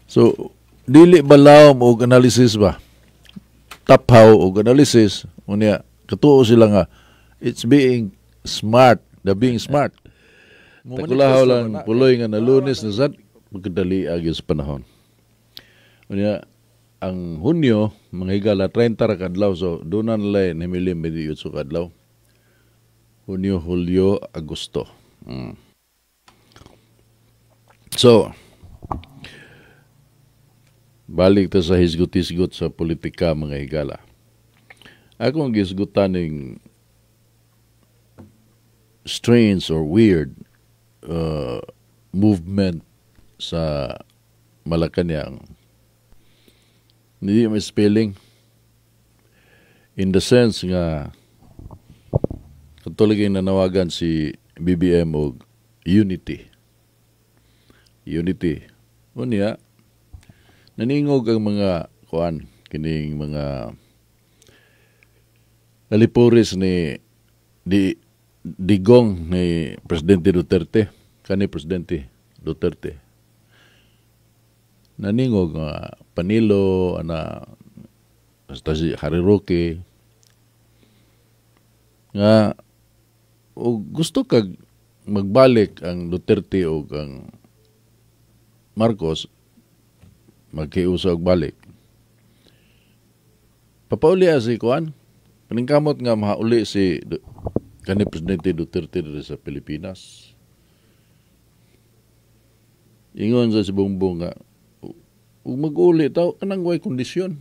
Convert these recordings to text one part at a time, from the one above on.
So, dili ba lawom og analysis ba? Taphaw og analysis. Unya, katuo sila nga, it's being smart. The being smart. Takulahaw lang puloy nga na Lunes na sad, magkadali agi sa panahon. Unya, ang Hunyo, mga higala, 30 ra kadlaw. So, doon na nila nimilim 28 kadlaw. Hunyo, Hulyo, Agosto. So, balik ta sa hisgot-hisgot sa politika, mga higala. Ako ang gisgutan ning strange or weird movement sa Malacanang. Hindi may spelling. In the sense nga katuloy nanawagan si BBM og unity. Unity. Unya, naningog ang mga kuan kining mga nalipuris ni di Digong, ni Presidente Duterte, kani Presidente Duterte, naningog nga Panilo ana, basta si Harry Roque, nga og gusto kag magbalik ang Duterte o ang Marcos, magkiusa og balik, papauli si kuan, paningkamot nga mauli si kani Presidente Duterte diri sa Pilipinas. Ingon sa si Bongbong nga ug mag-uli taw kanang way kondisyon.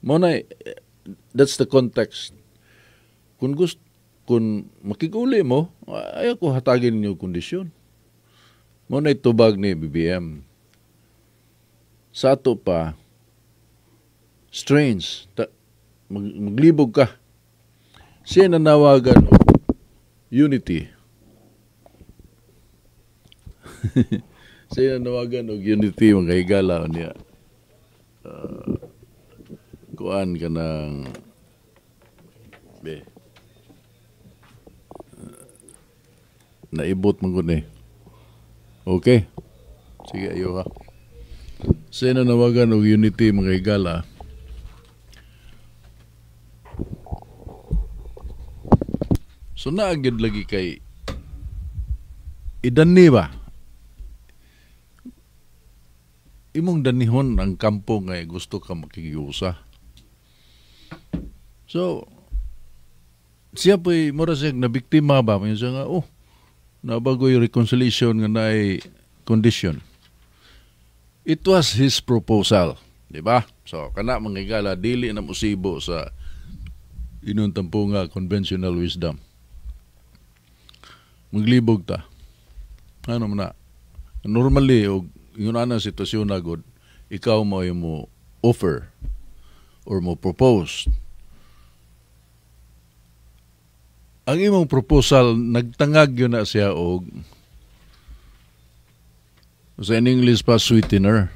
Mo na, that's the context. Kung gusto, kung makiguli mo, ayaw ko hatagin ninyo kondisyon. Mo na tubag ni BBM. Sa ato pa, strange, ta, maglibog ka. Siya nanawagan og unity. Siya nanawagan og unity, mga higala, niya. Kuan ka ng be. Naibot man gud ni. Okay. Sige, ayo ka. Siya nanawagan og unity, mga higala. So naagid lagi kay idani ba? Imong danihon ang kampo nga gusto ka makikiusa. So siya po'y mura siya nabiktima ba? May siya nga, oh, nabagoy reconciliation nga naay condition. It was his proposal. Di ba? So kana mga higala, dili na musibo sa inon tampo nga conventional wisdom. Maglibog ta. Ano man na? Normally, og yun ana sitwasyon na good, ikaw mo yung mo offer or mo propose. Ang imong proposal, nagtangag yun na siya og sa in English pa, sweetener.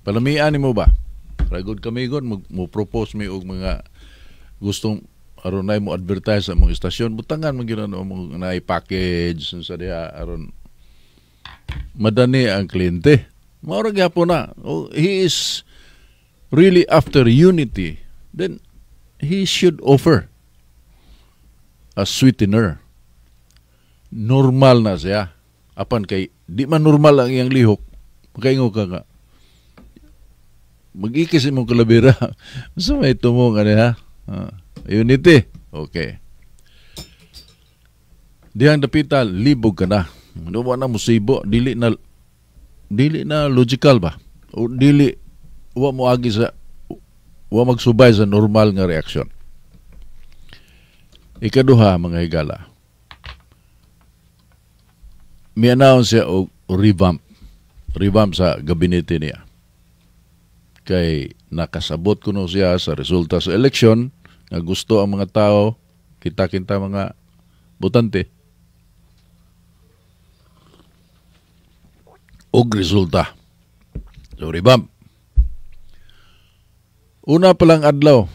Palamian mo ba? Ragod kami god, mo propose mi og mga gustong aron na mo advertise sa mong istasyon, butangan man gyud mo na package sa diha aron madani ang kliyente. Mao ra gyapon na. Oh, he is really after unity. Then he should offer a sweetener. Normal na siya. Apan kay di man normal ang iyang lihok. Makaingo ka nga. Mag-ikis imong kalabira. Unsa may tumo nga niya? Unity. Okay. Dihang dapita, libog ka na. Ano na musibo, dili na logical ba? O dili wa mo agi sa wa magsubay sa normal nga reaksyon. Ikaduha, mga higala. Mi-announce siya og revamp. Revamp sa gabinete niya. Kay nakasabot kuno siya sa resulta sa eleksyon nga gusto ang mga tao, kita-kita mga botante og resulta. So revamp. Una pa lang adlaw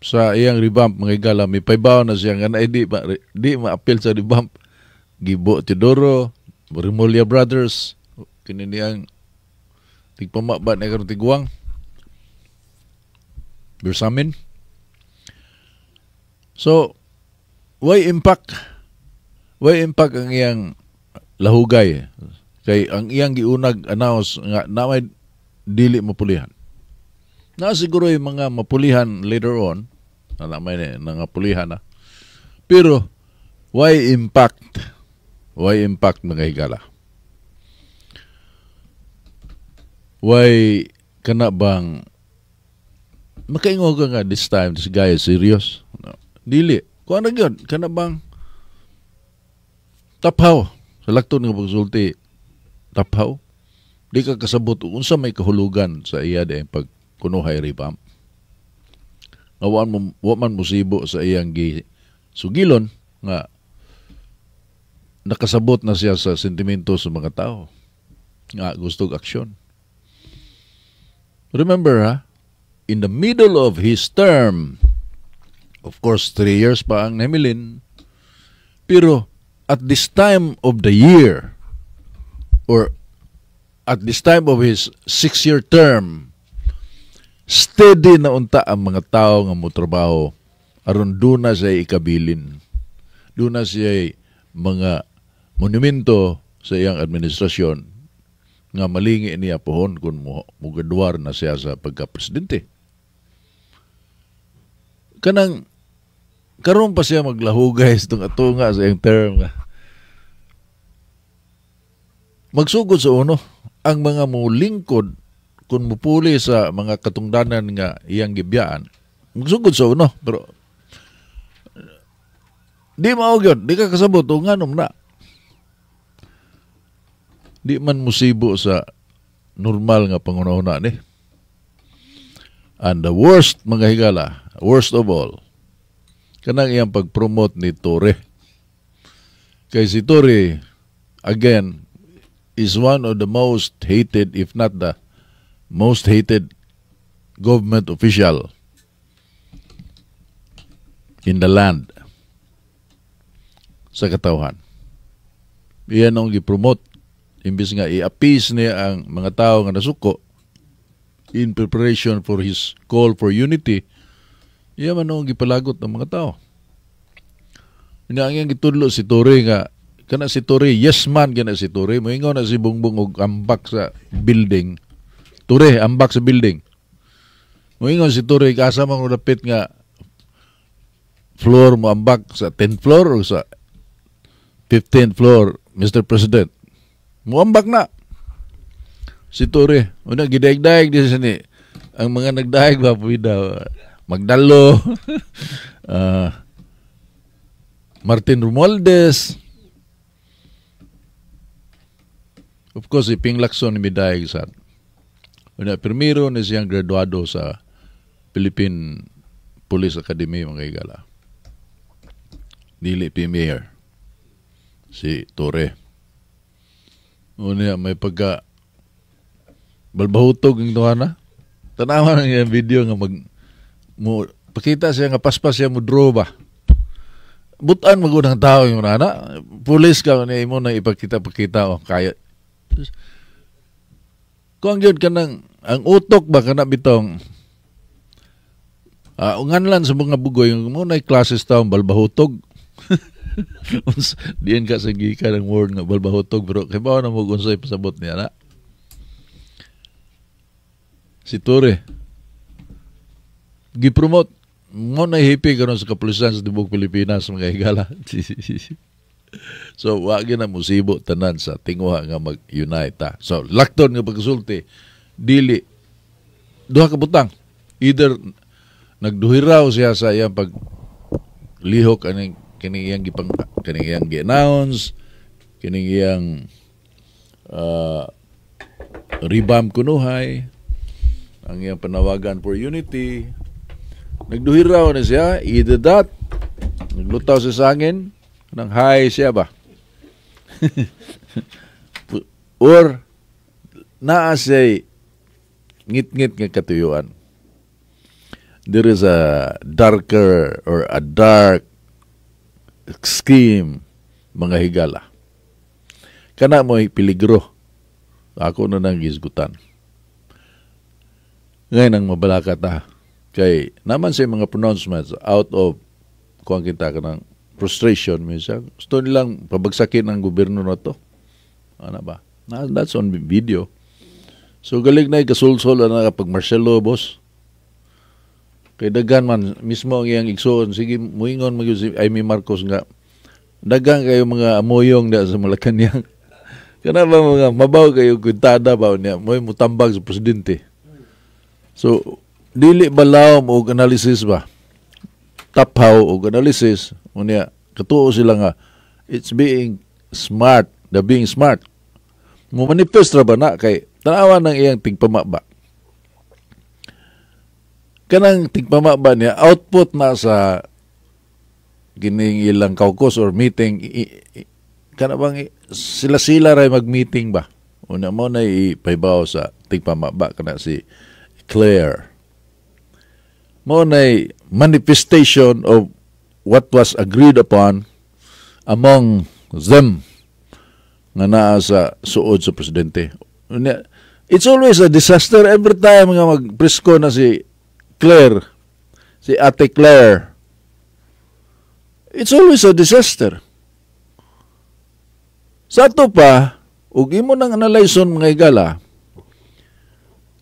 sa iyang revamp, mga higala, may paybaw na siya nga na di ma-appeal sa revamp. Gibo Teodoro, Remulla Brothers, kini niyang Tigpama ba na karon tiguang? Bersamin. So, why impact? Why impact ang iyang lahugay? Kay ang iyang giunag announce nga na may dili mapulihan. Na siguro yung mga mapulihan later on, na may nga pulihan na. Pero, why impact? Why impact, mga higala? Why kana bang makaingo ka nga this time this guy is serious? No. Dili. Kung ano yun, kana bang taphaw sa lakton nga pagsulti, taphaw di ka kasabot unsa may kahulugan sa iya di pag kunuhay revamp nga wa man, wa man musibo sa iyang gi sugilon nga nakasabot na siya sa sentimento sa mga tao nga gustog aksyon. Remember ha, in the middle of his term, of course, 3 years pa ang namilin, pero at this time of the year, or at this time of his 6-year term, steady na unta ang mga tao nga motrabaho aron duna siya ikabilin. Duna siya mga monumento sa iyang administrasyon nga malingi niya pohon kung mo mugraduar na siya sa pagka-presidente. Kanang karon pa siya maglahugay sa itong atunga sa iyang term. Magsugod sa uno, ang mga mulingkod kung mupuli sa mga katungdanan nga iyang gibiyaan, magsugod sa uno, pero di mao gyud, di ka kasabot o nganom na. Di man musibo sa normal nga pangunahuna ni. And the worst, mga higala, worst of all, kanang iyang pag-promote ni Torre. Kay si Torre, again, is one of the most hated, if not the most hated government official in the land sa katawhan. Iyan ang gi-promote. Imbis nga i-appease niya ang mga tao nga nasuko in preparation for his call for unity, iya man ang gipalagot ng mga tao. Ina ang iyang gitudlo si Torre nga kana si Torre, yes man kana si Torre, moingon na si Bongbong og ambak sa building. "Torre, ambak sa building." Moingon si Torre, asa man dapit nga floor mo ambak, sa 10th floor o sa 15th floor, Mr. President? Muambak na si Torre. Una gidaig-daig di sa ni ang mga nagdaig ba pwida Magdalo, Martin Romualdez. Of course, si Ping Lacson ni midayag sa una, primero ni siyang graduado sa Philippine Police Academy, mga higala. Dili premier si Torre. Una may pagka balbahutog ang duha. Tanawa nang iyang video nga mag mo pakita siya nga paspas siya mo draw ba. Butan magunang tao yung nana. Pulis ka ni imo na ipakita-pakita o kaya. Kung ang yun kanang ang utok ba kana bitong nganlan sa mga bugoy mo na classes taong balbahutog. Diyan ka sa gikan ang word nga balbahutog, pero kay ba na mo unsay pasabot niya na. Si Torre gipromote mo na hipi karon sa kapulisan sa tibuok Pilipinas, mga higala. So wa gyud na musibo tanan sa tinguha nga mag-unite ta. So lakton nga pagkasulti, dili duha ka butang. Either nagduhiraw siya sa iyang pag lihok aning kining iyang gipang kining iyang gi-announce, kining iyang revamp kunuhay, ang iyang panawagan for unity. Nagduhiraw na siya, either that, naglutaw sa sangin, nang high siya ba? Or naa siya'y ngit-ngit nga katuyuan. There is a darker or a dark scheme, mga higala. Kana mo peligro. Ako na nang gisgutan. Ngayon ang mabalaka ta. Kay naman sa mga pronouncements out of kuan kita kanang frustration minsan. Gusto nilang pabagsakin ang gobyerno na to. Ano ba? Na, that's on video. So galing na kasulsol na kapag martial law, boss. Kay daghan man mismo ang iyang igsuon, sige muingon magyud si Imee Marcos nga daghan kayo mga amuyong da sa Malacanang. Kana ba mga mabaw kayo kwintada ba niya mo'y mutambag sa presidente. So dili ba lawom og analysis ba? Taphaw og analysis unya katuo sila nga it's being smart, the being smart. Mo manifest ra ba na kay tanawa ng iyang tigpama ba? Kanang tigpama ba niya output na sa kining ilang caucus or meeting kana bang sila-sila ray mag-meeting ba? Una mo na ipahibaw sa tigpama ba kana si Claire. Mo na manifestation of what was agreed upon among them nga naa sa suod sa presidente. Unya, it's always a disaster every time nga magpresko na si Claire, si Ate Claire. It's always a disaster. Sa ato pa, ug imo nang analyson, mga higala,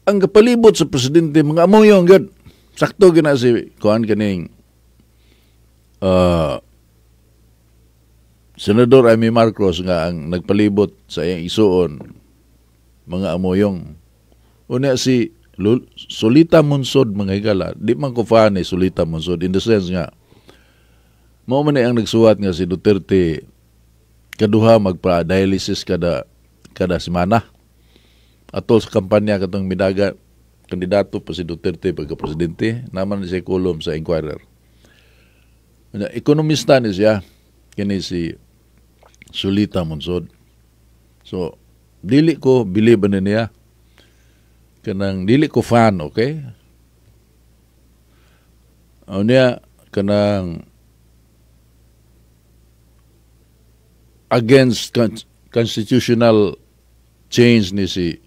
ang kapalibot sa presidente, mga amuyong gyud. Sakto gina si kuan kaning Senador Imee Marcos nga ang nagpalibot sa iyang isuon mga amuyong. Unya si Solita Monsod, mga higala, di man ko fan ni Solita Monsod in the sense nga mao man ni ang nagsuwat nga si Duterte kaduha magpa-dialysis kada kada semana. Atol sa kampanya katong midaga kandidato pa si Duterte pagka presidente, naman siya kolum sa Inquirer. Unya, ekonomista ni siya kini si Solita Monsod. So dili ko believe ani niya, kanang dili ko fan, okay? Unya kanang against constitutional change ni si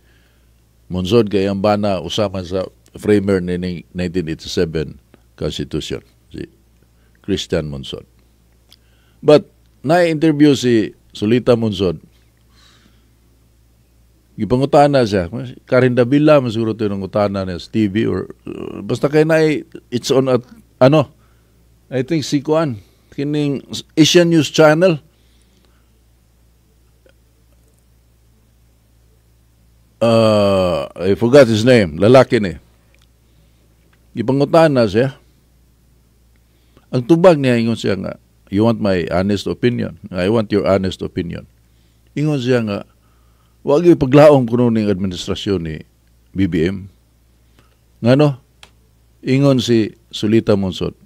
Monsod kay ang bana usapan sa framer ni 1987 Constitution, si Christian Monsod. But na-interview si Solita Monsod. Gipangutana siya. Karen Davila, siguro ito yung ngutana niya sa TV or basta kay na it's on at ano, I think si Kuan, kining Asian News Channel. I forgot his name. Lalaki ni. Gipangutana siya. Ang tubag niya, ingon siya nga, "You want my honest opinion? I want your honest opinion." Ingon siya nga, wag yung paglaom kuno ning administrasyon ni BBM. Ngano? Ingon si Solita Monsod,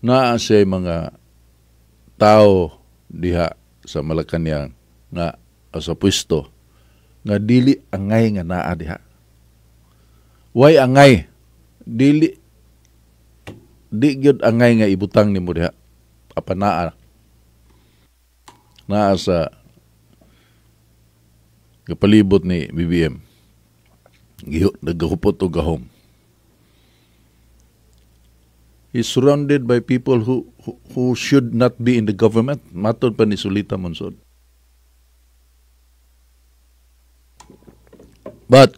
naa siya mga tao diha sa Malacanang nga sa pwesto nga dili angay nga naa diha. Way angay. Dili di gyud angay nga ibutang nimo diha. Apan naa. Naa sa kapalibot ni BBM. Nagahupot og gahom. He's surrounded by people who should not be in the government. Matod pa ni Solita Monsod. But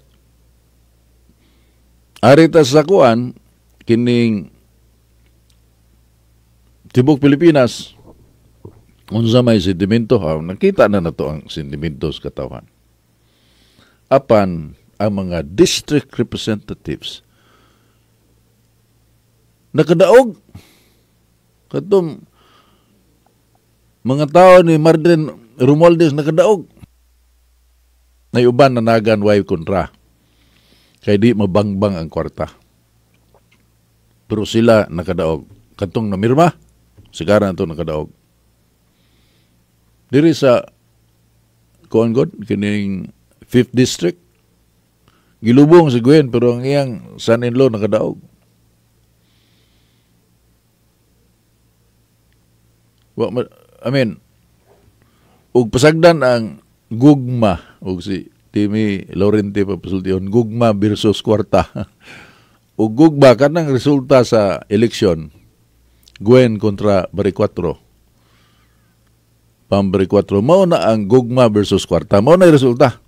arita sa kuan kining tibok Pilipinas, unsa may sentimento, nakita na nato ang sentimento sa katawhan. Apan ang mga district representatives nakadaog katong mga tao ni Martin Romualdez nakadaog. Nayuban nanagan way kontra kay di mabangbang ang kwarta, pero sila nakadaog. Katong namirma sigara na to nakadaog diri sa kuan god kining 5th District. Gilubong si Gwen pero ang iyang son-in-law nakadaog. Well, I mean, ug pasagdan ang gugma og si Timmy Laurente papasultion, gugma versus kwarta. O gugma kanang resulta sa eleksyon, Gwen kontra Baricuatro. Pam Baricuatro, mao na ang gugma versus kwarta. Mao na resulta.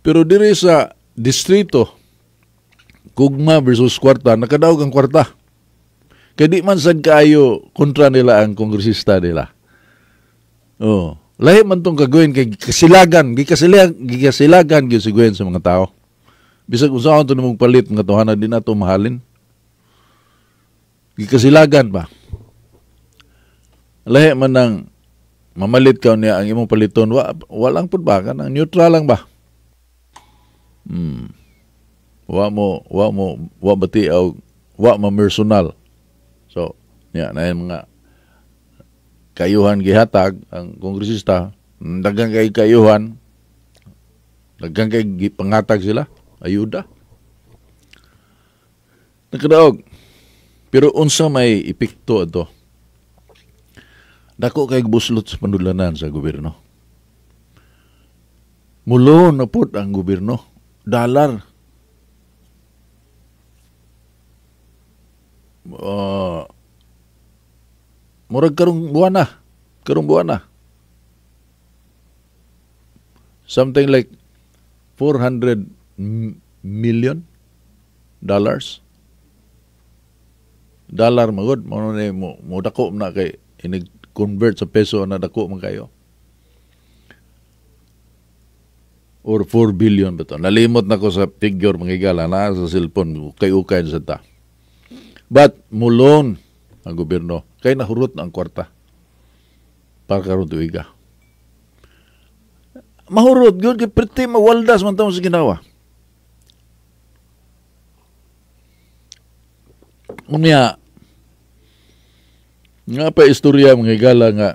Pero diri sa distrito, gugma versus kwarta, nakadaog ang kwarta. Kaya di man sad kaayo kontra nila ang kongresista nila. Oh, lahi man tong kagawin kay kasilagan, gikasilagan gyud si Gwen sa mga tao. Bisag unsaon to nimong palit mga tuhanan, di na to mahalin. Gikasilagan ba? Lahi man nang mamalit ka niya ang imong paliton, walang pud ba kanang neutral lang ba? Wa mo wa bati og wa ma personal. So, niya na yung mga kayuhan gihatag ang kongresista, daghang kay kayuhan, daghang kay gipangatag sila, ayuda. Nakadaog. Pero unsa may epekto ato? Dako kay buslot sa panudlanan sa gobyerno. Mulo na pud ang gobyerno, dollar. Murag karong buwan na. Something like $400 million. Dollar magod mo ni mo dako na kay inig convert sa peso na dako man kayo. Or 4 billion ba to? Nalimot na ko sa figure mga higala na sa cellphone ukay-ukay sa ta. But mulon ang gobyerno kay nahurot na ang kwarta para karon tuiga. Mahurot gyud kay perti mawaldas man taon sa ginawa. Unya nga pa istorya mga higala nga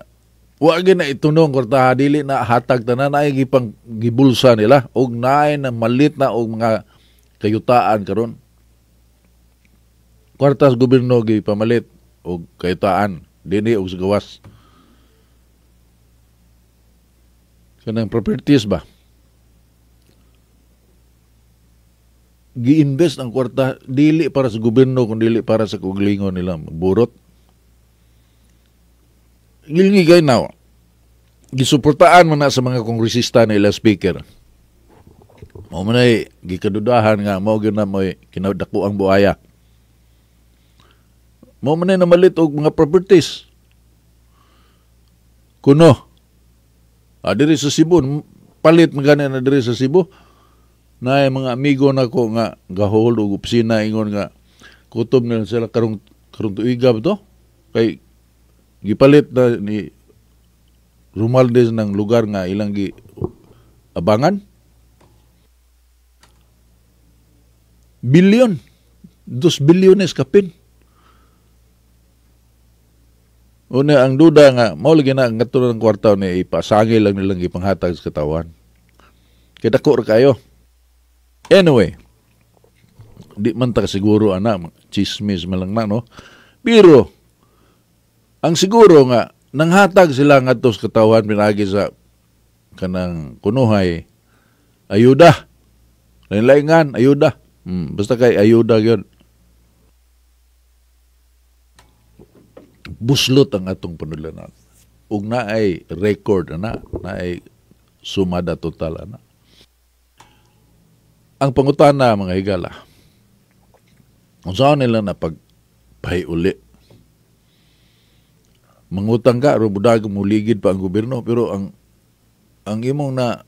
wa gyud na itunong kwarta, dili na hatag tanan, ay gipang gibulsa nila og naay na malit na og mga kayutaan karon. Kwarta sa gobyerno gipamalit og kayutaan dinhi og sa gawas. Kanang properties ba? Gi-invest ang kwarta dili para sa gobyerno kun dili para sa kuglingon nila burot. Gilgi kay now. Gisuportaan man na sa mga kongresista nila speaker. Mao man ay gikadudahan nga mao gyud na moy kinadako ang buaya. Mao man ay namalit og mga properties. Kuno. Diri sa Cebu, palit man gani na diri sa Cebu. Naay mga amigo nako nga gahold og opisina ingon nga kutob nila sila karong tuiga ba to? Kay gipalit na ni Romualdez ng lugar nga ilang gi abangan. Bilyon. 2 bilyones kapin. Una ang duda nga mao lagi na ang ngadto ng kwarta ni ipasangil lang nilang gipanghatag sa katawan. Kay dako ra kayo. Anyway, di man ta siguro ana, chismis man lang na no. Pero ang siguro nga nanghatag sila ngadto sa katawan pinagi sa kanang kunuhay ayuda. Lain-laingan ayuda. Basta kay ayuda gyud. Buslot ang atong panudlanan. Ug naay record ana, naay sumada total ana. Ang pangutana mga higala, unsaon nila na pagpahiuli? Mangutang ka, ro budag muligid pa ang gobyerno, pero ang imong na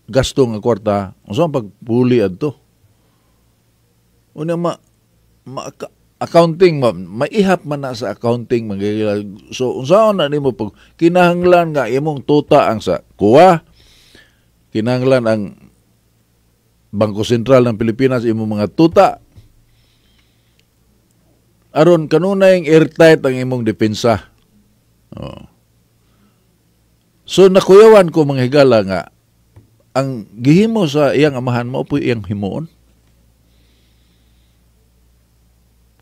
gasto nga kwarta, unsaon pagpuli adto? Una accounting maihap man na sa accounting mga higala. So unsaon na nimo pag kinahanglan nga imong tuta ang sa kuwa, kinahanglan ang Bangko Sentral ng Pilipinas imong mga tuta aron kanunay airtight ang imong depensa. Oh. So nakuyawan ko mga higala nga ang gihimo sa iyang amahan mao po'y iyang himuon.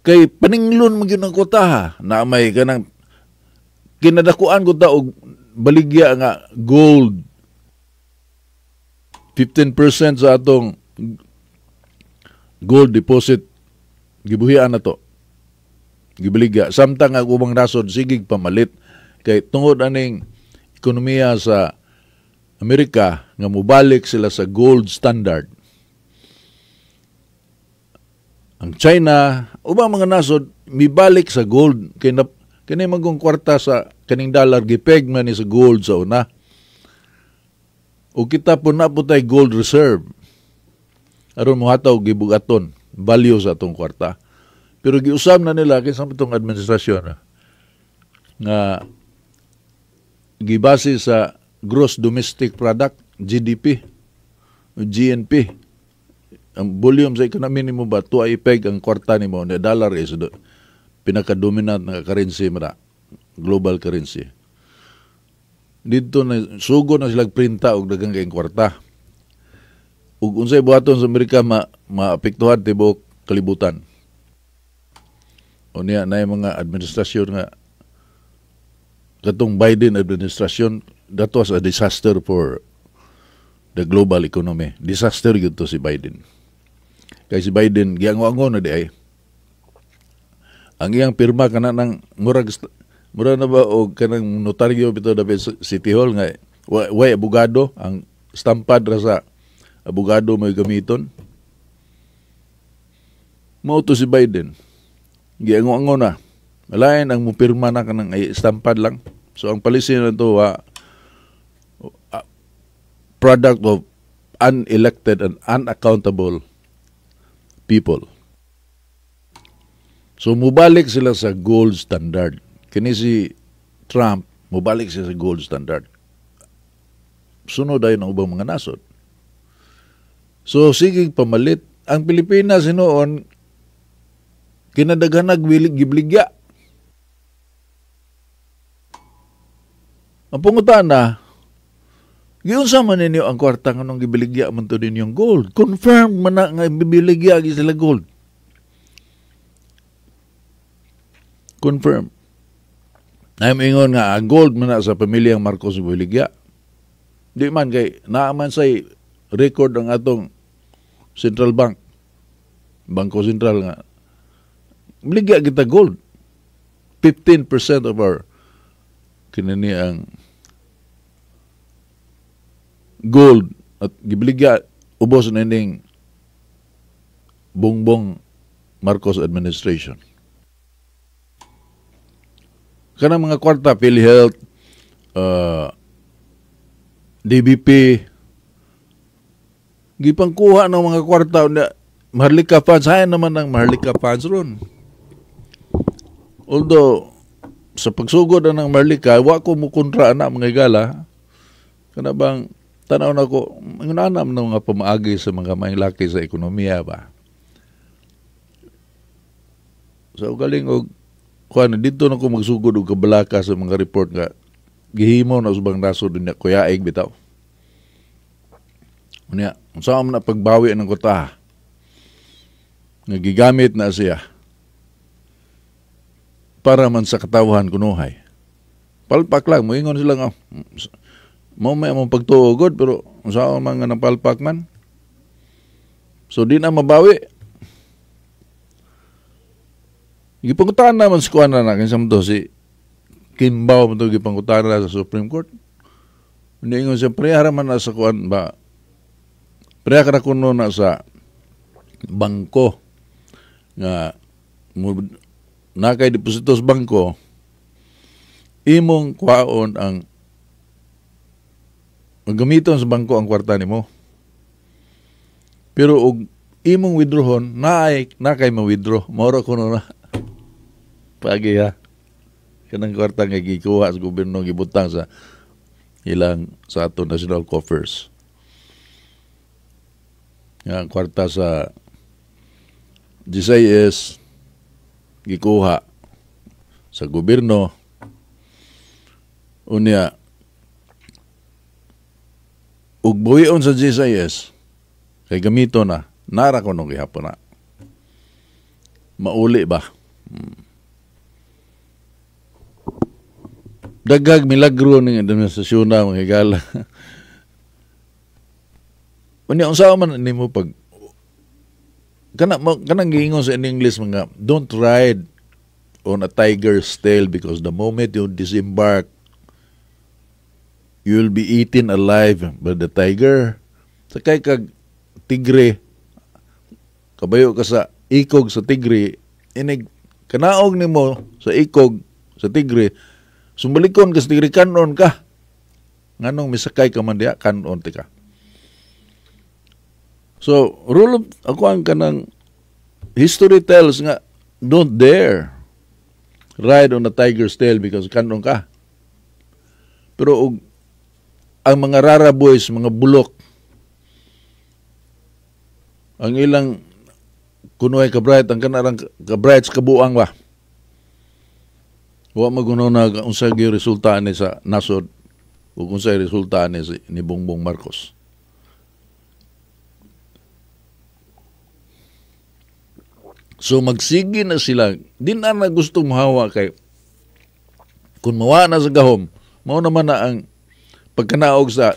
Kay paninglon man gyud ang kwarta na may kanang kinadakuan ko ta og baligya nga gold. 15% sa atong gold deposit gibuhian na to. Gibaligya. Samtang ang ubang nasod sigig pamalit kay tungod aning ekonomiya sa Amerika nga mobalik sila sa gold standard. Ang China, ubang mga nasod mibalik sa gold kay na, kini magong kwarta sa kaning dollar gipeg man ni sa gold sa una. O kita po na po tay gold reserve. Aron mohataw gibugaton value sa atong kwarta. Pero giusab na nila kinsa itong administrasyon nga gibase sa gross domestic product, GDP, GNP. Ang volume sa economy nimo ba tuwa ipeg ang kwarta nimo na dollar is the pinaka-dominant na currency mo na, global currency. Dito na sugo na sila printa og daghang kayong kwarta. Ug unsay buhaton sa Amerika maapektuhan tibuok kalibutan. Unya na mga administrasyon nga katong Biden administration, that was a disaster for the global economy. Disaster gyud to si Biden. Kay si Biden giango-ango na di ay. Ang iyang pirma kana nang murag mura na ba og kanang notaryo bitaw dapat sa City Hall nga way abogado, ang stampad ra sa abogado may gamiton. Mao to si Biden. Giango-ango na. Malain ang mupirma na kanang ay stampad lang. So ang policy na to product of unelected and unaccountable people. So mubalik sila sa gold standard. Kini si Trump mubalik siya sa gold standard. Sunod ay ng ubang mga nasod. So sige pamalit ang Pilipinas hinuon kinadaghanag gibligya. Ang pangutana, giunsa man ninyo ang kwarta nga nung gibiligya man to ninyong gold? Confirm man na nga bibiligya gi sila gold. Confirm. Naim ingon nga ang gold man na sa pamilyang Marcos gibiligya. Di man kay naaman say record ang atong Central Bank, Bangko Sentral nga biligya kita gold. 15% of our kinini ang gold at gibiligya ubos na ining Bongbong Marcos administration. Kanang mga kwarta, PhilHealth, DBP, gipangkuha ng mga kwarta, Maharlika funds, hayan naman ang Maharlika funds ron. Although, sa pagsugod na ng Maharlika, wa ko mukontra na mga higala. Kana bang, tanaw na ko, ngunanam ng mga pamaagi sa mga mailaki sa ekonomiya ba? So, galing og kuan dito na ko magsugod og kabalaka sa mga report nga gihimo na usbang nasod niya kuyaig bitaw. Unya, unsa man na pagbawi ng kota? Nga gigamit na siya para man sa katawhan kunuhay. Palpak lang, moingon sila nga mao may among pagtuogod pero unsa man nga napalpak man. So di na mabawi. Gipangutan naman sa kuan na kinsa man to si Kimbaw man to gipangutan na sa Supreme Court. Niingon siya preha man na sa kuan ba. Preha ka kuno na sa bangko nga nakay deposito sa bangko imong kuhaon ang gamiton sa bangko ang kwarta nimo. Pero og imong withdrawon naay nakay ma-withdraw mao ra kuno na. Pagi ha. Kanang kwarta nga gikuha sa gobyerno gibutang sa ilang sa ato national coffers. Nga ang kwarta sa GSIS gikuha sa gobyerno. Unya ug buhion sa GSIS kay gamito na nara kuno gihapon na. Mauli ba? Dagag milagro ning administrasyon na mga higala. Unya, unsa man nimo pag kana kanang giingon sa in English mga "Don't ride on a tiger's tail because the moment you disembark, you will be eaten alive by the tiger." Sakay kag tigre, kabayo ka sa ikog sa tigre, inig kanaog nimo sa ikog sa tigre, sumbalikon ka sa tigre, kanon ka. Nganong misakay ka man diha, kanon ti ka. So, rule of, ako ang kanang history tells nga, don't dare ride on a tiger's tail because kanon ka. Pero og, ang mga rara boys, mga bulok, ang ilang kunuhay ka-bright, ang kanarang ka-bright sa kabuang ba? Wa magunaw na unsa gyud resulta ni sa nasod ug unsay resulta ni Bongbong Marcos. So magsige na sila, di na na gusto mahawa kay kung mawa na sa gahom, mao naman na ang pagkanaog sa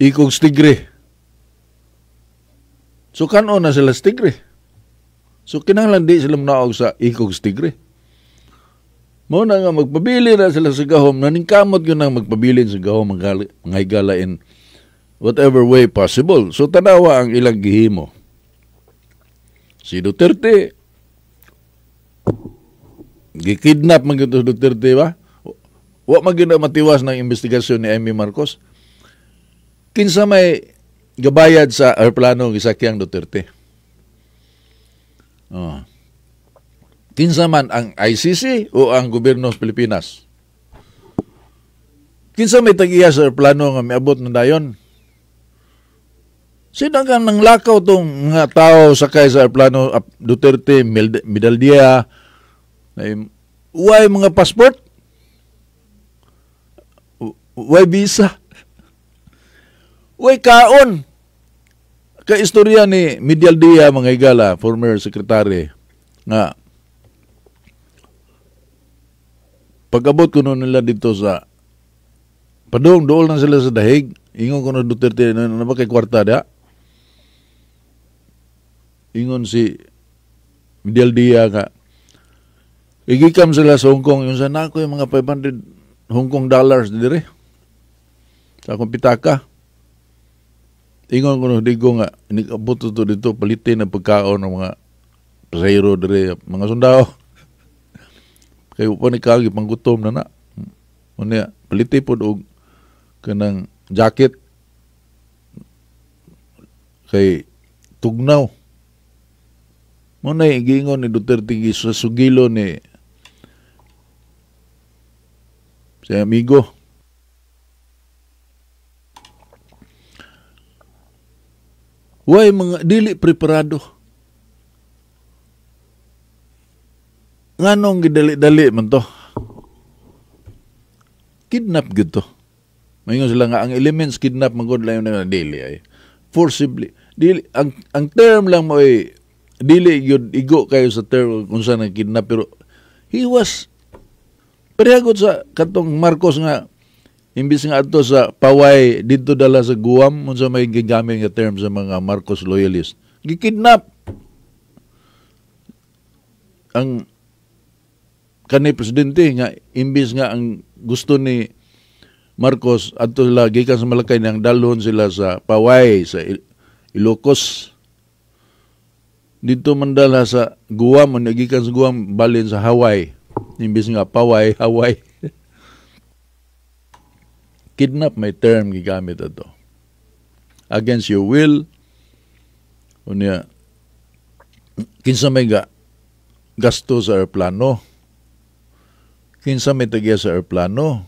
ikog tigre. So kanon na sila sa tigre. So kinahanglan di sila manaog sa ikog tigre. Mao na nga magpabili na sila sa gahom, naningkamot yun ang magpabilin sa gahom, mga higala in whatever way possible. So tanawa ang ilang gihimo. Si Duterte, gikidnap man gyud Duterte ba? Wa man gyud matiwas ng investigasyon ni Amy Marcos. Kinsa may gabayad sa aeroplano gisakyang Duterte? Oh. Kinsa man ang ICC o ang gobyerno sa Pilipinas? Kinsa may tag-iya sa aeroplano nga miabot na dayon? Sino ang nanglakaw tong mga tao sakay sa aeroplano Duterte, Medaldia, why mga passport? Why visa? Why kaon? Ka-istorya ni Medialdea, mga higala, former secretary, nga pag-abot ko nun nila dito sa padung, dool na sila sa dahig, ingon ko na Duterte, na ba kay kwarta da? Ingon si Medialdea nga igikam sila sa Hong Kong, yung sana ako yung mga 500 Hong Kong dollars dire sa akong pitaka. Ingon ko no digo nga inikabot to dito, palitin ang pagkaon ng mga pasahero dire, mga sundao. Kay pa ni kagi panggutom na na. Unya paliti pod og kanang jacket kay tugnaw. Muna giingon ni Duterte sa sugilo ni si amigo. Way mga dili preparado. Nganong gidali-dali man to? Kidnap gyud to. Maingon sila nga ang elements kidnap man gud lang na dili ay. Forcibly. Dili ang term lang mo ay dili gyud igo kayo sa term kung saan ang kidnap, pero he was pareha sa katong Marcos nga imbis nga adto sa Paway didto dala sa Guam, unsa may gigamit nga term sa mga Marcos loyalist, gikidnap ang kani presidente nga imbis nga ang gusto ni Marcos adto sila gikan sa Malacañang dalhon sila sa Paway sa Ilocos, dito mandala sa Guam, gikan sa Guam balin sa Hawaii, imbis nga Paway, Hawaii. Kidnap may term gigamit ato. Against your will. Unya kinsa may gasto sa aeroplano? Kinsa may tagya sa aeroplano?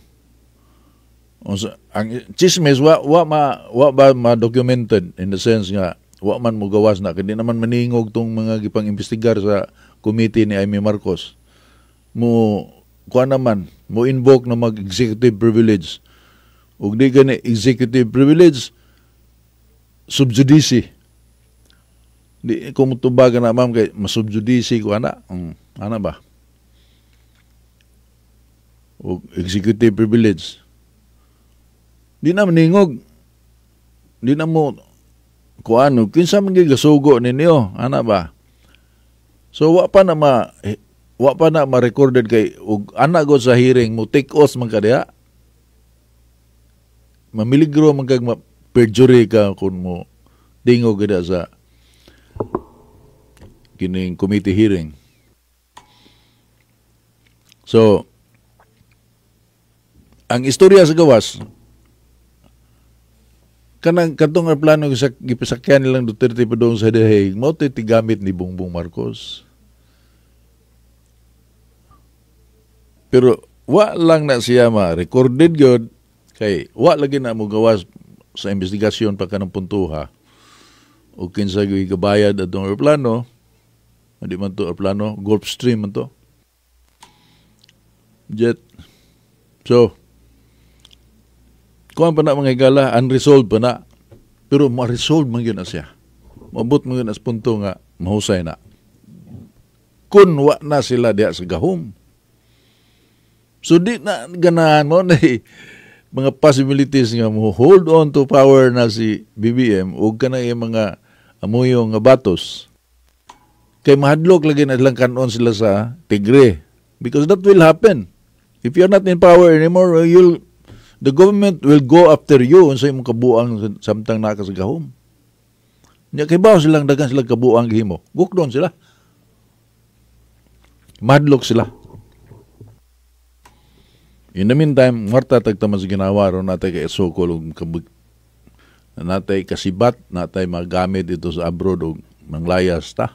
Ang chismis wa ba ma-documented in the sense nga wa man mo gawas na kay di naman maningog tong mga gipang-imbestigar sa committee ni Amy Marcos. Mo kuan naman, mo invoke na mag-executive privilege. Ug di gani executive privilege sub judice. Di ko motubagan na ma'am kay masub judice ko ana. Ana ba? Og executive privilege. Di na maningog. Di na mo Kuano kinsa man gisugo ninyo ana ba? So wa pa na ma-recorded kay ug ana gud sa hearing mo take oath man ka diha. Mamiligro man kag ma-perjury ka kung mo dingog gid sa kining committee hearing. So ang istorya sa gawas kanang katong plano sa gipasakyan nilang Duterte padung sa The Hague, mao to'y tigamit ni Bongbong Marcos. Pero wa lang na siya ma-recorded gyud kay wa lagi na mo gawas sa investigasyon pa kanang puntuha o kinsa gyud gabayad atong eroplano. Hindi man to eroplano, Gulfstream man to. Jet. So kuan pa na mga higala, unresolved pa na. Pero ma-resolve man yun na siya. Maabot man yun na sa punto nga mahusay na. Kun wa na sila diha sa gahom. So di na ganahan mo na mga possibilities nga mo hold on to power na si BBM o ka na yung mga amuyo nga batos. Kay mahadlok lagi na lang kanon sila sa tigre. Because that will happen. If you're not in power anymore, the government will go after you unsa imong kabuang samtang naa ka sa gahom. Nya kay bawo silang dagan silang kabuang gihimo. Gukdon sila. Madlok sila. In the meantime, warta tagtaman sa ginawa ron natay kay sukol og natay kasibat, natay magamit dito sa abroad og manglayas ta.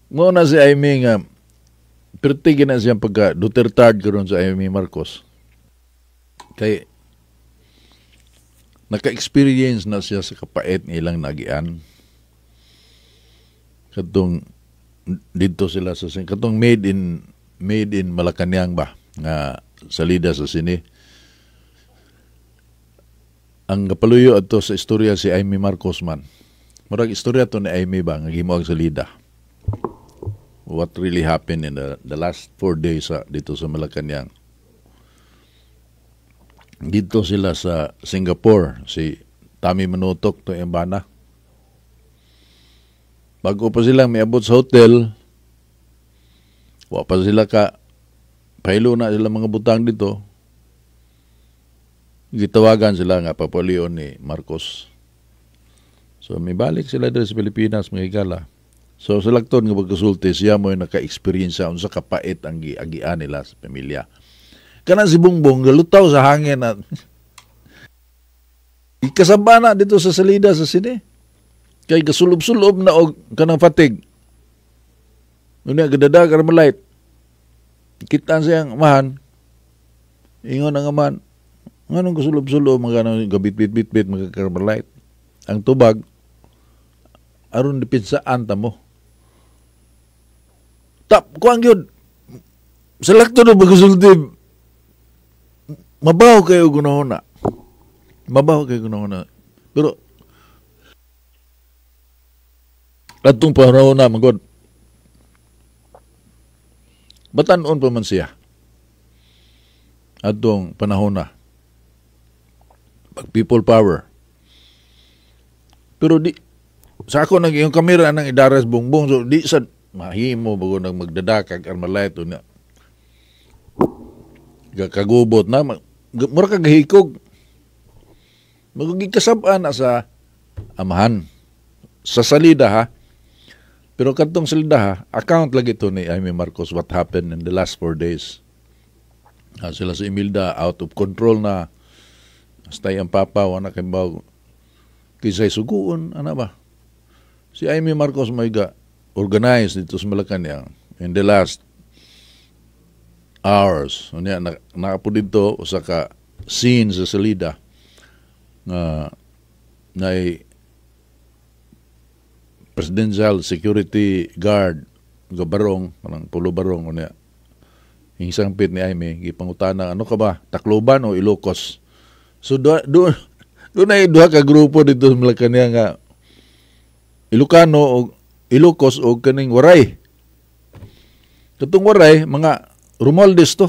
Mo na si Amy nga perti na siyang pagka Duterte karon sa Amy Marcos. Kay naka-experience na siya sa kapait ng ilang nagian. Katong dito sila sa katong made in Malacañang ba nga salida sa sini. Ang kapaluyo adto sa istorya si Amy Marcos man. Murag istorya to ni Amy ba nga gihimo ang salida. What really happened in the last 4 days dito sa Malacañang. Dito sila sa Singapore, si Tami Manutok to yung bana. Bago pa sila miabot sa hotel, wa pa sila ka pahilo na sila mga butang dito. Gitawagan sila nga papulion ni Marcos. So mibalik sila dito sa Pilipinas mga higala. So sa lagton nga pagkasulti siya mo yung naka-experience unsa kapait ang giagian nila sa pamilya. Kana si Bongbong galutaw sa hangin at ikasaba na dito sa salida sa sini. Kay gasulob-sulob na og kanang fatig. Unya gadadag armalite. Kitaan siyang amahan. Ingon ang amahan, nganong gasulob-sulob mga kanang gabit-bit-bit-bit mga carmelite. Ang tubag aron depinsaan ta mo. Tap, kuang yun. Sa lakto na pagkasulti, mabaho kayo gunahon na. Mabaho kayo gunahon na. Pero, atong panahon na, magod, batanon pa man siya. Atong panahon na. Pag people power. Pero di, sa ako nag yung kamera nang idaras Bongbong, so di sa mahimo bago nang magdadakag armalite na kagubot na mura ka gahikog magigikasab-an na sa amahan sa salida ha. Pero kadtong salida ha, account lagi to ni Amy Marcos what happened in the last 4 days. Sila sa Imelda out of control na stay ang papa wala kay bawo kisay suguon ana ba. Si Amy Marcos may ga organize dito sa Malacañang in the last hours. Unya naapo dito usa ka scene sa salida nga nay presidential security guard gabarong kanang pulo barong unya hisangpit ni Amy gipangutana ano ka ba, Tacloban o Ilocos? So do na duha ka grupo dito sa Malacañang nga Ilocano o Ilocos o kaning Waray. Katong Waray, mga Romualdez to.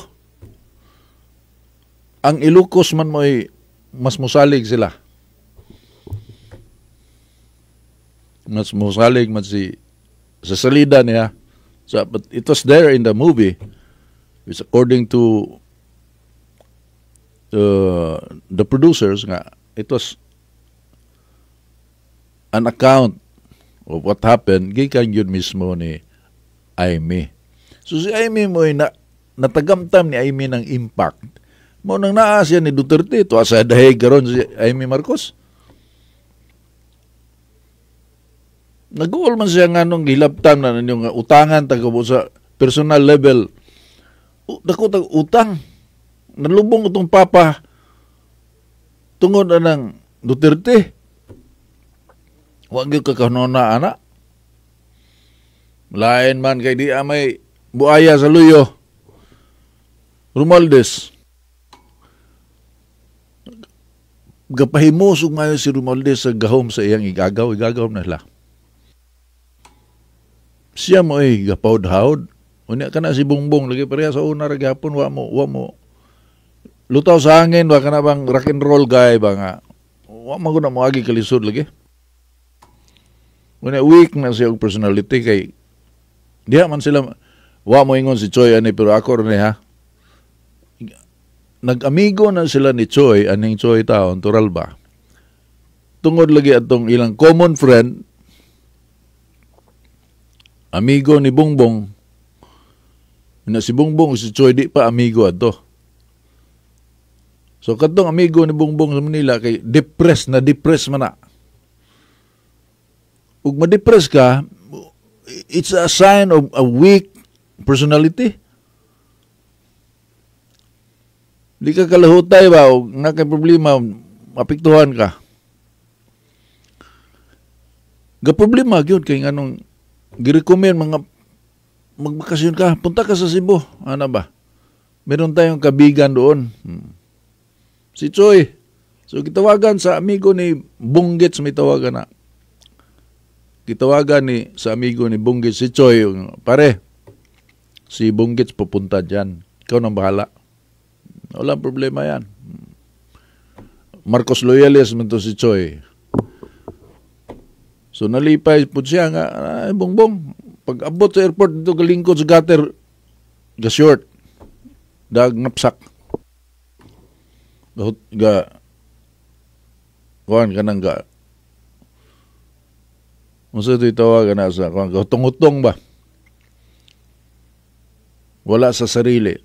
Ang Ilocos man mo'y mas musalig sila. Mas musalig man si sa salida niya. So, but it was there in the movie, which according to the producers nga, it was an account of what happened gikan yun mismo ni Imee. So si Imee mo'y natagamtam ni Imee ng impact. Mo nang naa siya ni Duterte, tuwa sa dahig karon si Imee Marcos. Nag-uol man siya nga nung gilabtan na ninyong utangan taga sa personal level. Dako tag utang. Nalubong itong papa tungod na ng Duterte. Wa gyud ka kanona ana. Lain man kay di amay buaya sa luyo. Romualdez. Gapahimos og maayo si Romualdez sa gahom sa iyang igagaw, igagaw na sila. Siya mo ay gapawd-hawd. Unya ka na si Bongbong lagi pareha sa una ra gyapon, wa mo lutaw sa hangin wa kana bang rock and roll guy ba nga. Wa man gud na moagi kalisod lagi. Unya weak na siya og personality kay diha man sila wa mo ingon si Choi ani pero ako ra ni ha. Nag-amigo na sila ni Choi aning Choi taon Toralba. Tungod lagi atong ilang common friend, amigo ni Bongbong. Na si Bongbong si Choi di pa amigo adto. So kadtong amigo ni Bongbong sa Manila kay depressed na depressed man na. Ug ma-depress ka, it's a sign of a weak personality. Di ka kalahutay ba o na kay problema, mapiktuhan ka. Ga problema gyud kay nganong girecommend mga magbakasyon ka, punta ka sa Cebu. Ano ba? Meron tayong kabigan doon. Si Choi. So gitawagan sa amigo ni Bunggits, may tawagan na. Gitawagan ni sa amigo ni Bunggits si Choi, pare, si Bunggits pupunta diyan. Ikaw nang bahala. Walang problema yan. Marcos Loyales man to si Choi. So nalipay po siya nga, ay, Bongbong, pag abot sa airport dito galingkod sa gutter, ga short, dag napsak. Ga kuan ka nang ga. Unsa ito itawagan na sa kuan, hutong-hutong ba? Wala sa sarili.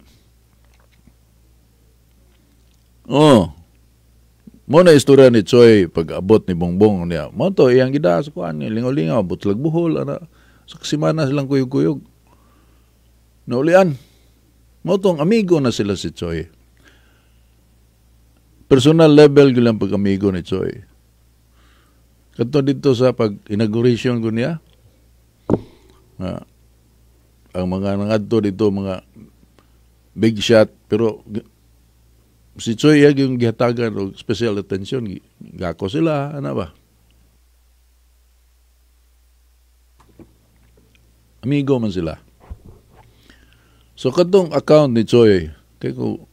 Oh. Mo na istorya ni Choi pag abot ni Bongbong niya. Mo to iyang gida sa kuan ni lingaw-lingaw butlag buhol ana sa kasimana silang kuyog-kuyog. Naulian. Mo tong amigo na sila si Choi. Personal level gyud lang pag-amigo ni Choi. Kadto dito sa pag-inauguration ko niya. Ang mga nangadto dito mga big shot pero si Choi yag yung gihatagan og special attention, gako sila, ano ba? Amigo man sila. So kadtong account ni Choi, kay ko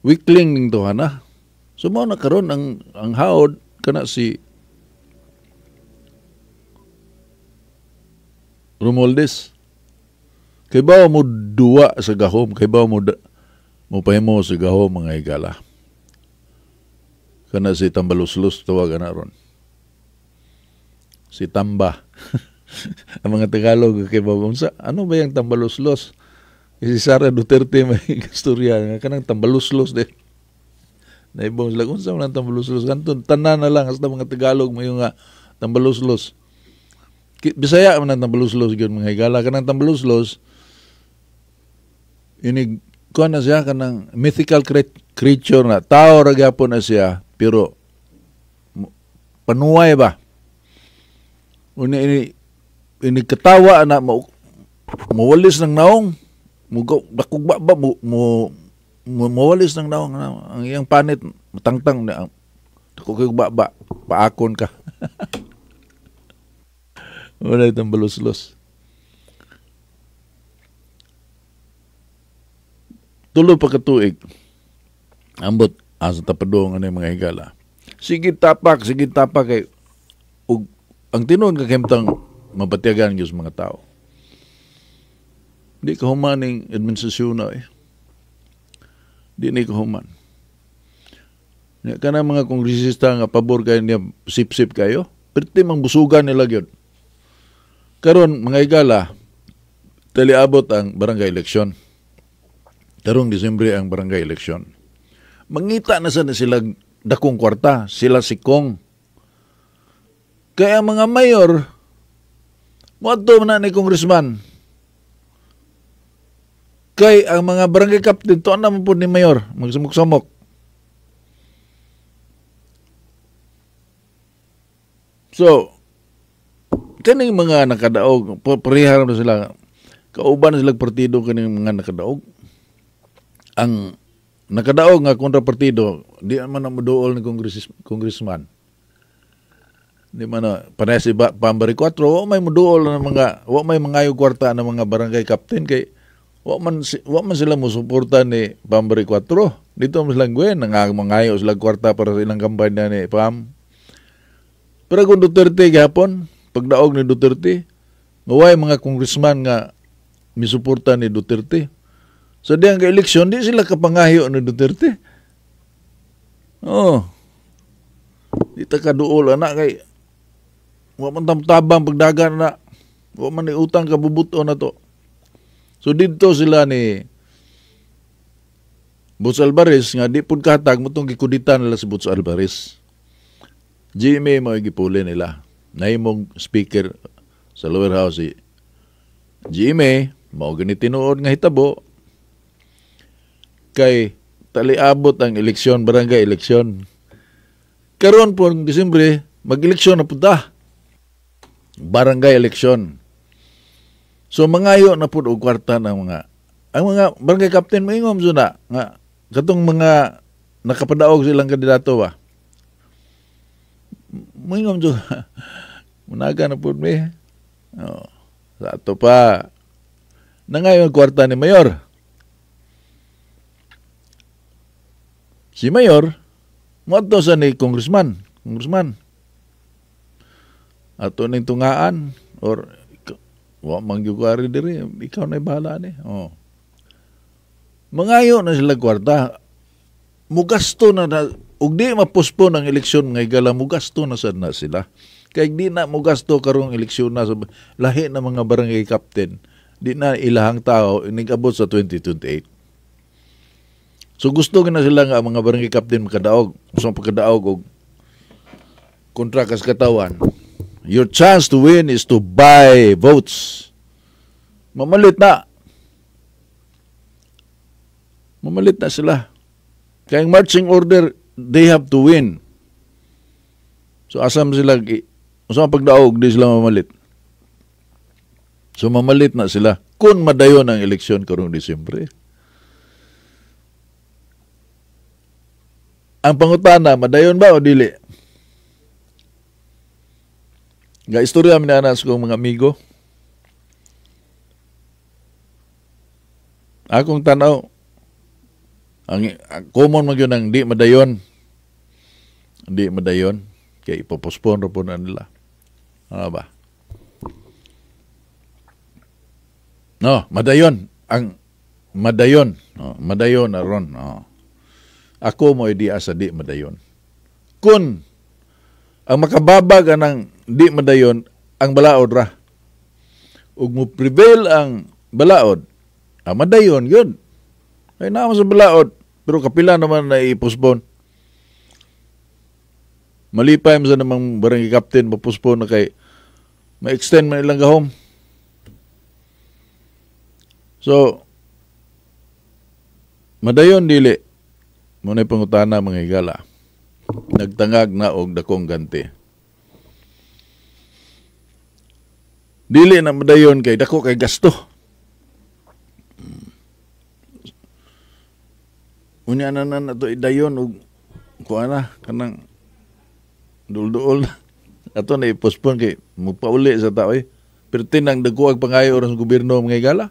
weakling ning to hana. So mao na karon ang haod kana si Romualdez. Kay bawo mo duwa sa gahom, kay bawo mo mupahimo sa gahom mga higala. Kana si Tambaluslos tawag na ron. Si Tamba. Ang mga Tagalog kay unsa, ano ba yung Tambaluslos? Si Sara Duterte may istorya nga kanang Tambaluslos de. Naibong sila unsa man ang Tambaluslos kanton tanan na lang hasta mga Tagalog may nga Tambaluslos. Bisaya man ang Tambaluslos gyud mga higala kanang Tambaluslos ini kuan na siya kanang mythical creature na tao ra gyapon na siya pero panuway ba unya ini katawa na mowalis ng naong dakog ba mowalis ng naong ang iyang panit matangtang na dakog kay ba paakon ka. Wala itong baluslos. Tulo pa katuig. Ambot asa ta padung ani, mga higala. Sige tapak kay ug ang tinuod ka kahimtang mapatyagan gyud sa mga tao. Di ka human ning administrasyon na eh. Di ni ka human. Nya kana mga kongresista nga pabor kayo niya, sip-sip kayo, perti mang busugan nila gyud. Karon, mga higala, taliabot ang barangay election. Karong Disyembre ang barangay election. Mangita na sa na sila dakong kwarta, sila si Kong. Kaya ang mga mayor, moadto na ni congressman. Kay ang mga barangay captain, tuan naman po ni mayor, magsamok-samok. So, kaning mga nakadaog, pareha na sila, kauban na sila partido kaning mga nakadaog. Ang nakadaog nga kontra partido, di man na moduol ni congressman. Di man na, parehas si Pambari 4, wa may moduol na mga, wa may mangayo kwarta ng mga barangay captain kay wa man sila mosuporta ni Pambari 4. Dito man silang gwen, mangayo sila kwarta para sa ilang kampanya ni Pam. Pero kung Duterte gihapon, pagdaog ni Duterte, ngaway mga congressman nga misuporta ni Duterte. So diyang ka-eleksyon, di sila kapangahyo ni Duterte. Oh. Di ta kaduol anak kay wa man tamtabang pagdagan na. Wa man ni utang kabubuto na to. So didto sila ni Boots Alvarez nga di pud katag mutong gikuditan nila si Boots Alvarez. GMA mo gipuli nila. Nahimong speaker sa lower house si GMA, mao gani tinuod nga hitabo kay taliabot ang eleksyon, barangay eleksyon. Karon po ng Disyembre, mag-eleksyon na punta. Barangay eleksyon. So mangayo na pud og kwarta ng mga ang mga barangay captain moingom so na nga katong mga nakapadaog silang kandidato ba. Moingom so munaga na pud mi. Oh, sa ato pa nangayo ang kwarta ni mayor. Si mayor moadto sa ni congressman, congressman. Ato ning tungaan or wa man gyud ko ari diri, ikaw na bahala ni. Oh. Mangayo na sila kwarta. Mugasto na na ug di mapospon ang eleksyon nga higala, mugasto na sad na sila. Kay di na mugasto karong eleksyon na sa lahi na mga barangay captain, di na ilahang tao inigabot sa 2028. So gusto na sila nga ang mga barangay captain makadaog, gusto pagkadaog og kontra kas katawan. Your chance to win is to buy votes. Mamalit na. Mamalit na sila. Kaya ang marching order, they have to win. So asam sila, sa pagdaog, di sila mamalit. So mamalit na sila. Kung madayon ang eleksyon karong Disyembre. Ang pangutana, madayon ba o dili? Nga istorya mi na sa kong mga amigo. Akong tanaw, ang common man gyud ang di madayon. Di madayon kay ipopospon ra po na nila. Ano ba? No, madayon ang madayon. No, madayon na ron. No. Ako mo di asa di madayon. Kun ang makababag anang di madayon ang balaod ra. Ug mo prevail ang balaod, ang madayon yun. Ay naman sa balaod, pero kapila naman na i-postpone. Malipay mo sa namang barangay captain, ma-postpone na kay ma-extend man ilang gahom. So, madayon dili. Muna'y pangutana mga higala. Nagtangag na og dakong ganti. Dili na madayon kay dako kay gasto. Unya na na to idayon og kuan na kanang dulduol na. Ato na i-postpone kay mupauli sa tao eh. Pero tinang dako ang pangayo oras sa gobyerno mga higala.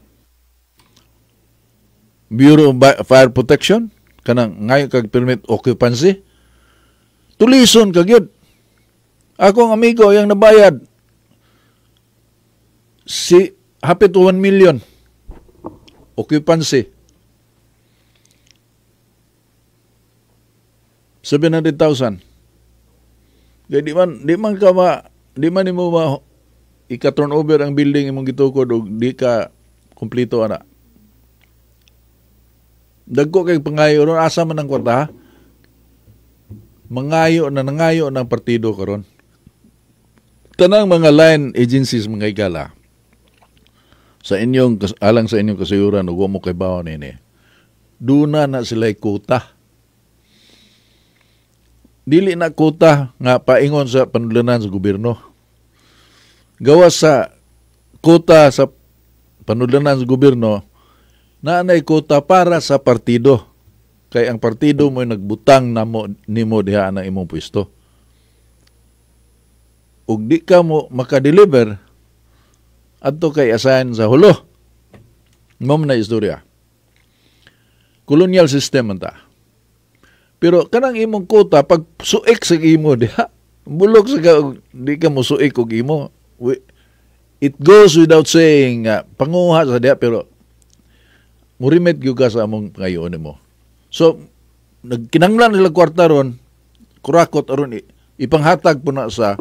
Bureau of Fire Protection. Kanang ngayo kag permit occupancy. Tulison ka gyud. Akong amigo yang nabayad si hapit 1 million occupancy. 700,000. Kaya di man nimo ma ika-turn over ang building imong gitukod og di ka kumpleto ana. Dagko kay pangayo ron, asa man ang kwarta ha? Mangayo na nangayo ng partido karon. Tanang mga line agencies mga higala sa inyong alang sa inyong kasayuran ug wa mo kay bawo nini. Duna na sila quota. Dili na quota nga paingon sa panudlanan sa gobyerno. Gawas sa quota sa panudlanan sa gobyerno, naanay quota para sa partido. Kay ang partido mo'y nagbutang namo nimo diha ang imong pwesto. Ug di ka mo makadeliver adto kay assign sa hulo. Mao man na istorya. Colonial system man ta. Pero kanang imong quota pag suik sa imo diha, bulok sa ka, di ka mo suik og imo. It goes without saying panguha sa diha pero murimit gyud ka sa among pangayoon nimo. So nagkinahanglan sila kwarta ron, kurakot aron ipanghatag po na sa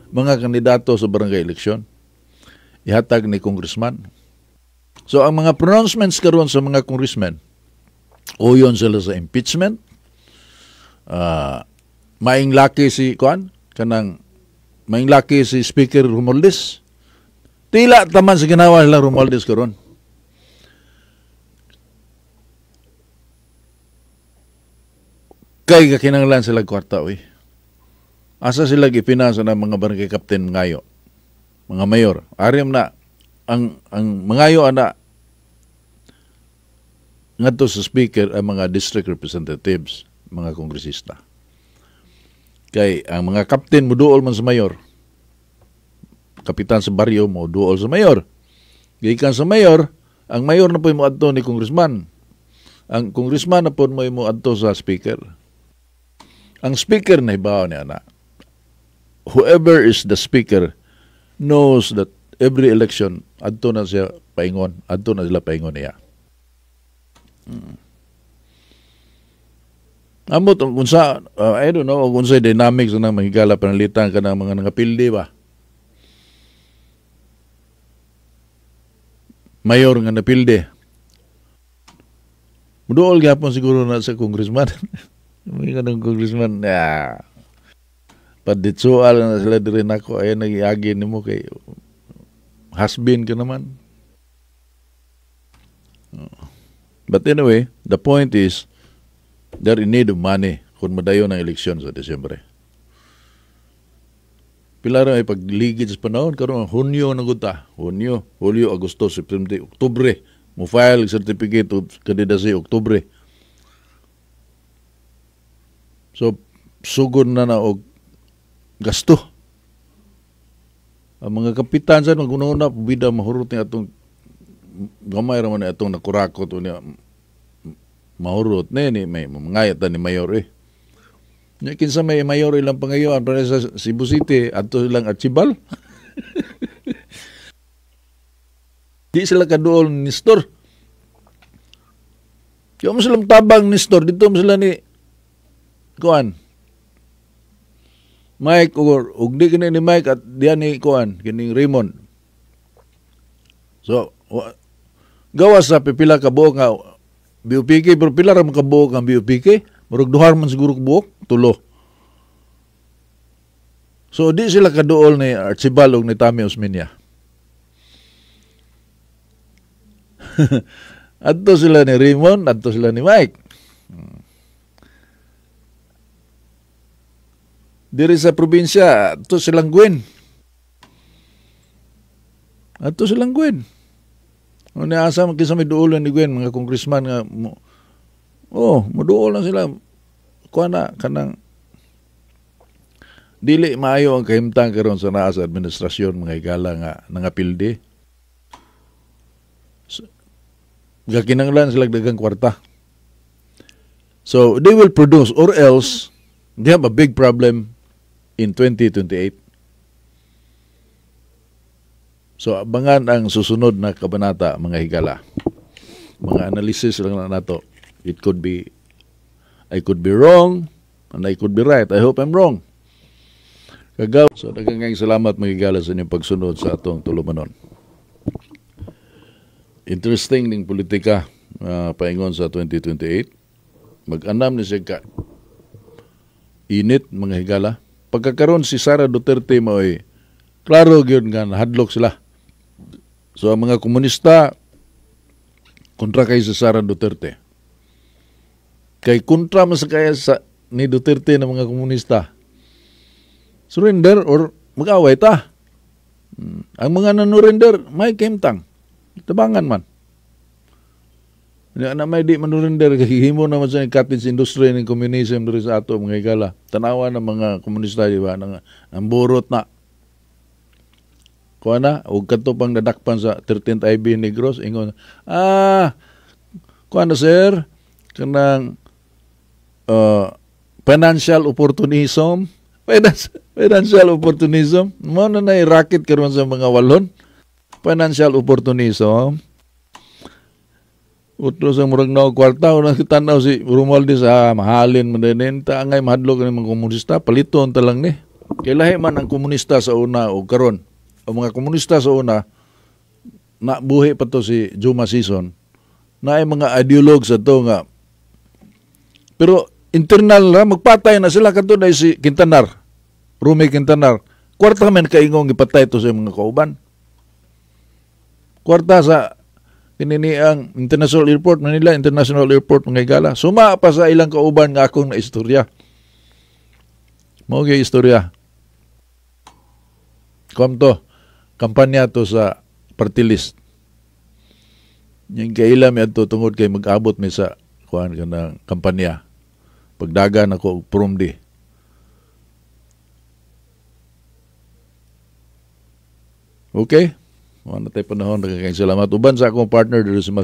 mga kandidato sa barangay eleksyon. Ihatag ni congressman. So ang mga pronouncements karon sa mga congressmen, uyon sila sa impeachment. Maing laki si kuan kanang maing laki si Speaker Romualdez. Tila taman sa ginawa sila Romualdez karon. Kay kakinanglan sila kwarta oy. Asa sila gipinasa ng mga barangay captain ngayo, mga mayor. Arim na ang mangayo ana ngadto sa speaker ang mga district representatives, mga kongresista. Kay ang mga captain moduol man sa mayor. Kapitan sa baryo mo duol sa mayor. Gikan sa mayor, ang mayor na po mo adto ni congressman. Ang congressman na po mo adto sa speaker. Ang speaker na ibaw niya na. Whoever is the speaker knows that every election adto na siya paingon, adto na sila paingon niya. Amot unsa I don't know kung unsa dynamics ng mahigala panalitan ka ng mga nangapildi ba. Mayor nga napildi. Muduol gyapon siguro na sa congressman. May kanang congressman ya. Paditsual na sila diri nako ay nagiagi nimo kay husband ka naman. But anyway, the point is they're in need of money kung madayon ang eleksyon sa Disyembre. Pila ra ay pagligid sa panahon karon Hunyo na gud ta. Hunyo, Hulyo, Agosto, September, Oktubre. Mo file certificate of candidacy Oktubre. So sugod na na og gasto. Ang mga kapitan sa maguna-una bida mahurot ni atong gamay ra man ni atong nakurakot unya mahurot ni may mangayat ni mayor eh. Nya kinsa may mayor ilang pangayoan para sa Cebu City adto silang Archibald. Di sila kaduol ni Nestor. Di mo silang tabang ni Nestor dito mo sila ni kuan Mike or og di kini ni Mike at diyan ni kuan kining Raymond. So gawas sa pipila ka buok nga BUPK pero pila ra man ka buok ang BUPK, murag duha man siguro ka buok, tulo. So di sila kaduol ni Archibald og ni Tommy Osmeña. Adto sila ni Raymond, adto sila ni Mike. Diri sa probinsya, adto silang Gwen. Adto silang Gwen. Ano asa man kinsa may duolan ni Gwen, mga congressman nga mo, oh, moduol lang sila. Kuha na kanang dili maayo ang kahimtang karon sa naa sa administrasyon mga higala nga nangapildi. So, gakinanglan sila daghang kwarta. So they will produce or else they have a big problem in 2028. So abangan ang susunod na kabanata, mga higala. Mga analysis lang na nato. It could be I could be wrong and I could be right. I hope I'm wrong. Kagaw. So daghang salamat, mga higala, sa inyong pagsunod sa atong tulumanon. Interesting ning politika paingon sa 2028. Mag-anam ni siya ka init, mga higala. Pagkakaroon si Sara Duterte, mao'y klaro gyud nga nahadlok sila. So ang mga komunista kontra kay sa Sara Duterte. Kay kontra man sa kaya sa ni Duterte ng mga komunista. Surrender or mag-away ta. Ang mga nanurrender, may kemtang. Tabangan man. Na may di manurrender, kay himo naman sa cottage industry ng communism diri sa ato, mga higala. Tanawa ng mga komunista, di ba? Nang, ang burot na. Kuha na, ug kadto pang nadakpan sa 13th IB Negros, ingon, kuha na sir, kanang financial opportunism, financial opportunism, mo na na racket karon sa mga walon, financial opportunism. Utro sa murag na kwarta, una tanaw si Romualdez, mahalin man din ta angay mahadlok ni mga komunista, paliton ta lang ni. Kay lahi man ang komunista sa una o karon. Ang mga komunista sa una, na buhi pa to si Juma Sison, na ay mga ideolog sa to nga pero internal na magpatay na sila kadto na si Quintanar, Rumi Quintanar. Kwarta man kaingong gipatay to sa mga kauban. Kwarta sa kinini ang International Airport, Manila International Airport, mga higala. Suma pa sa ilang kauban nga akong na istorya. Mao gyud istorya. Kom to, kampanya to sa party list. Yung kaila mi adto tungod kay mag-abot mi sa kuan kanang kampanya. Pagdagan ako og promdi. Okay? Wala tayo panahon. Nagkakaing salamat. Uban sa akong partner dito sa